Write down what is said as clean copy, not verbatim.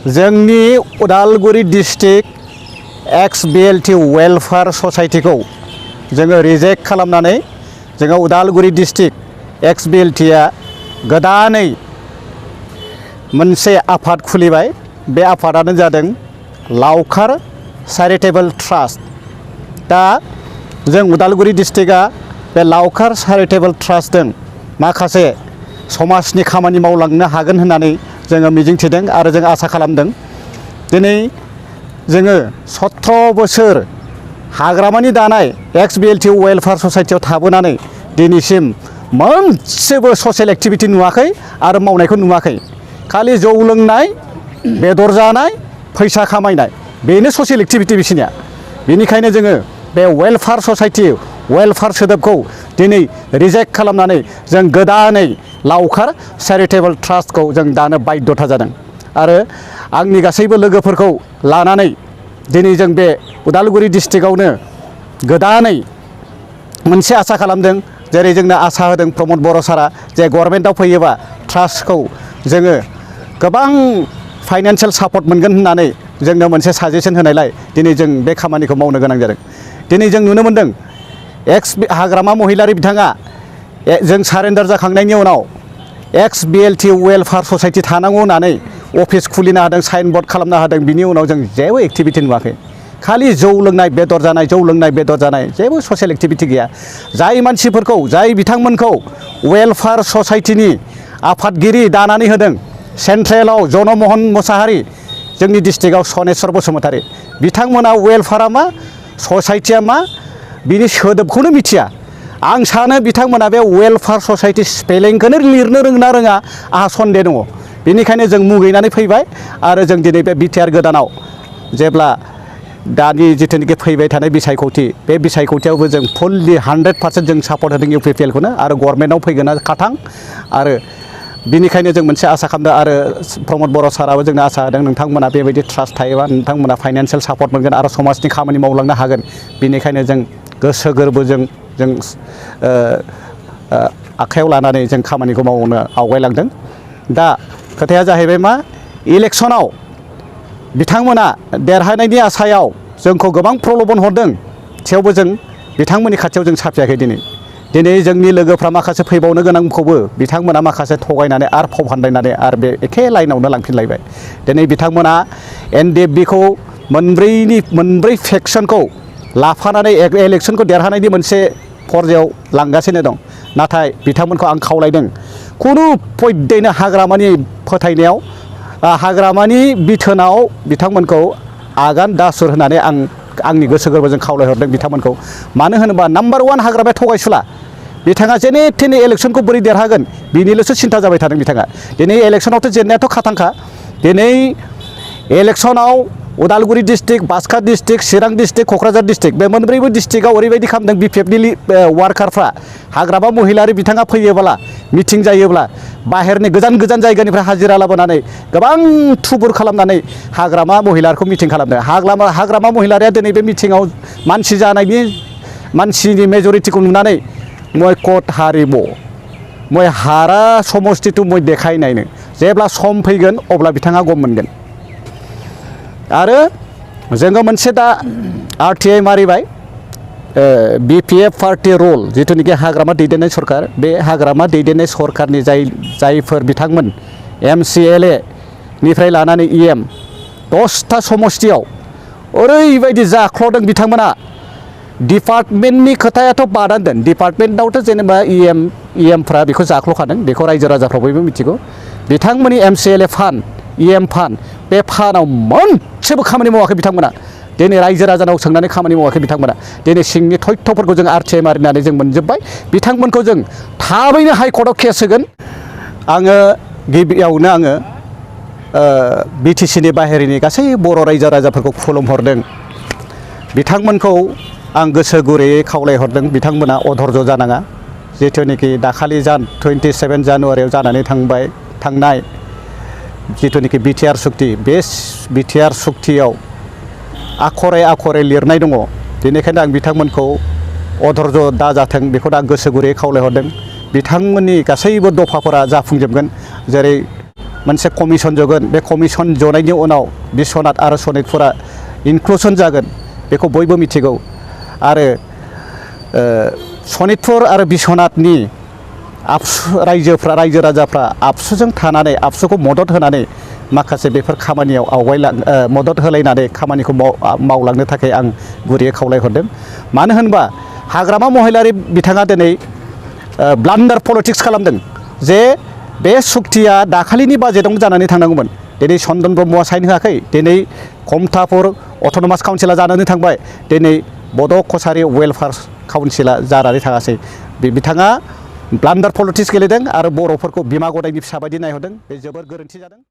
जोंनि उदालगुरि डिस्ट्रिक्ट एक्स BLT welfare ससाइटिखौ जोङो reject खालामनानै जोङो उदालगुरि डिस्ट्रिक्ट एक्स BLTआ गोदानै मोनसे आफाद खुलिबाय। बे आफादानो जादों लावखार चेरिटेबल ट्रास्ट। दा जों उदालगुरि डिस्ट्रिक्टआ बे लावखार चेरिटेबल ट्रास्टजों माखासे समाजनि खामानि मावलांनो हागोन होननानै जोङो मिजिंथिदों आरो जों आसा खालामदों। दिनै जोङो 17 बोसोर हाग्रामानि दानाय एक्स BLT वेलफेयार ससाइटियाव थाबोनानै दिनैसिम मोनसेबो ससियेल एक्टिभिटि नुवाखै आरो मावनायखौ नुवाखै। खालि जौ लोंनाय, बेदर जानाय, फैसा खामायनाय, बेनो ससियेल एक्टिभिटि बिसिनिया। बेनिखायनो जोङो बे वेलफेयार ससाइटि वेलफेयार सोदोबखौ दिनै रिजेक्ट खालामनानै जों गोदानै लावखार चेरिटेबल ट्रास्टखौ जों दानो बाध्यता जादों। आरो आंनि गासैबो लोगोफोरखौ लानानै दिनै जों बे उदालगुरि डिस्ट्रिक्टआवनो गोदानै मोनसे आसा खालामदों। जेरै जोंनो आसा होदों प्रमद बर' सारा जे गभर्नमेन्टआव फैयोबा ट्रास्टखौ जोङो गोबां फाइनान्सियेल सापर्ट मोनगोन होननानै जोंनो मोनसे साजेसन होनायलाय दिनै जों बे खामानिखौ मावनो गोनां जादों। दिनै जों नुनो मोन्दों एक्स हाग्रामा महिलारि बिथाङा जों सारेन्डार जाखांनायनि उनाव एक्स BLT वेलफेयार ससाइटि थानांगौ होननानै अफिस खुलिनो हादों, साइन बर्ड खालामनो हादों। बिनि उनाव जों जेबो एक्टिभिटि नुवाखै। खालि जौ लोंनाय, बेदर जानाय, जौ लोंनाय, बेदर जानाय, जेबो ससियेल एक्टिभिटि गैया। जाय मानसिफोरखौ, जाय बिथांमोनखौ वेलफेयार ससाइटिनि आफादगिरि दानानै होदों, सेन्ट्रेलाव जनमोहन मोसाहारि, जोंनि डिस्ट्रिक्टआव सनेस्वर बसुमतारी, बिथांमोना वेलफेयारा मा, ससाइटिया मा, बिनि सोदोबखौनो मिथिया। आं सानो बिथांमोना बे वेलफेयार ससाइटि स्पेलिंखौनो लिरनो रोंना रोङा, आंहा सन्देह दङ। बेनिखायनो जों मुगैनानै फैबाय आरो जों दिनै बे बिटिआर गोदानाव जेब्ला दानि जिथुनिखि फैबाय थानाय बिसायख'थि, बे बिसायख'थियावबो जों फुललि 100% जों सापर्ट होदों UPPLखौनो आरो गभर्नमेन्टआव फैगोना खाथां। आरो बिनिखायनो जों मोनसे आसा खालामदों आरो प्रमद बर' साराबो जोंनो आसा होदों नोंथांमोना बेबायदि ट्रास्ट थायोबा नोंथांमोना फाइनान्सियेल सापर्ट मोनगोन आरो समाजनि खामानि मावलांनो हागोन। बेनिखायनो जों गोसो गोरबोजों जों आखायाव लानानै जों खामानिखौ मावनो आवगायलांदों। दा खोथाया जाहैबाय मा, इलेक्सनाव बिथांमोना देरहानायनि आसायाव जोंखौ गोबां प्रल'भन हरदों, थेवबो जों बिथांमोननि खाथियाव जों साफियाखै। दिनै जोंनि लोगोफ्रा माखासे फैबावनो गोनांखौबो बिथांमोना माखासे थगायनानै आरो फाव फान्दायनानै आरो बे एखे लाइनावनो लांफिनलायबाय। दिनै बिथांमोना NDFBखौ मोनब्रै फेक्सनखौ लाफानानै इलेक्सनखौ देरहानायनि मोनसे फर्जायाव लांगासिनो दं। नाथाय बिथांमोनखौ आं खावलायदों, खुनु पयदैनो हाग्रामानि फोथायनायाव, हाग्रामानि बिथोनाव बिथांमोनखौ आगान दासुर होननानै आंनि गोसो गोरबोजों खावलायहरदों बिथांमोनखौ। मानो होनोबा नाम्बार 1 हाग्रामाया थगायसुला। बिथाङा जेने थेने इलेक्सनखौ बोरै देरहागोन बिनिल'सो सिन्था जाबाय थादों बिथाङा। दिनै इलेक्सनावथ' जेननायाथ' खाथांखा। दिनै इलेक्सनाव उदालगुरि डिस्ट्रिक्ट, बाक्सा डिस्ट्रिक्ट, चिरां डिस्ट्रिक्ट, क'क्राझार डिस्ट्रिक्ट, बे मोनब्रैबो डिस्ट्रिक्टआव ओरैबायदि खालामदों BPFनि वार्कारफ्रा, हाग्रामा महिलारि बिथाङा फैयोब्ला, मिटिं जायोब्ला बाहेरनि गोजान गोजान जायगानिफ्राय हाजिरा लाबोनानै गोबां थुबुर खालामनानै हाग्रामा महिलारिखौ मिटिं खालामदों। हाग्रामा महिलारिया दिनै बे मिटिङाव मानसिनि मेजरिटिखौ नुनानै मय कट हारिब, मय हारा समस्थिथु मय देखायनायनो, जेब्ला सम फैगोन अब्ला बिथाङा गम मोनगोन। आरो जोङो मोनसे दा RTI मारिबाय, BPF पार्टि रुल, जिथुनिखि हाग्रामा दैदेननाय सरकार, बे हाग्रामा दैदेननाय सरकारनि जायफोर बिथांमोन MCLA निफ्राय लानानै EM 10टा समस्थियाव ओरैबायदि जाख्ल'दों बिथांमोना। डिपार्टमेन्टनि खोथायाथ' बादान दोन, डिपार्टमेन्टआवथ' जेनेबा EMफ्रा बेखौ जाख्ल'खादों, बेखौ रायजो राजाफ्रा बयबो मिथिगौ। बिथांमोननि MCLA फान्ड, EM फान्ड, बे फान्डआव मोनसेबो खामानि मावाखै बिथांमोना। दिनै रायजो राजानाव सोंनानै खामानि मावाखै बिथांमोना। दिनै सिंनि तथ्यफोरखौ जों RTI मारिनानै जों मोनजोब्बाय। बिथांमोनखौ जों थाबैनो हाइकर्टआव केस होगोन। आङो गिबियावनो आङो BTCनि बाहेरनि गासै बर' रायजो राजाफोरखौ खुलुमहरदों। बिथांमोनखौ आं गोसो गुरैयै खावलायहरदों, बिथांमोना अधर्ज जानाङा। जिथुनिखि दाखालि 27 जानुवारियाव जानानै थांनाय जिथुनिखि BTR सुक्ति, बे BTR सुक्तियाव आखरे लिरनाय दङ। बेनिखायनो आं बिथांमोनखौ अधर्ज दाजाथों बेखौ आं गोसो गुरैयै खावलायहरदों। बिथांमोननि गासैबो दफाफोरा जाफुंजोबगोन। जेरै मोनसे कमिसन जगोन बे कमिसन जनायनि उनाव बिस्वनाथ आरो सनितपुरा इनक्लुसन जागोन बेखौ बयबो मिथिगौ आरो सनितपुर आरो बिस्वनाथनि रायजो राजाफ्रा आबसुजों थानानै आबसुखौ मदद होनानै माखासे बेफोर खामानियाव मदद होलायनानै खामानिखौ मावलांनो थाखाय आं गुरैयै खावलायहरदों मानो होनबा हाग्रामा महिलारि बिथाङा दिनै ब्लान्डार पलिटिक्स खालामदों जे बे सुक्तिया दाखालिनि बाजेटआवनो जानानै थांनांगौमोन दिनै चन्दन ब्रह्मआ साइन होआखै दिनै कमतापुर अट'नमास काउन्सिला जानानै थांबाय दिनै बड' कछारि वेलफेयार काउन्सिला जानानै थाङासै बिथाङा ब्लान्डार पलिटिक्स गेलेदों आरो बर'फोरखौ बिमा गदायनि फिसा बायदि नायहरदों बे जोबोर गोरोन्थि जादों।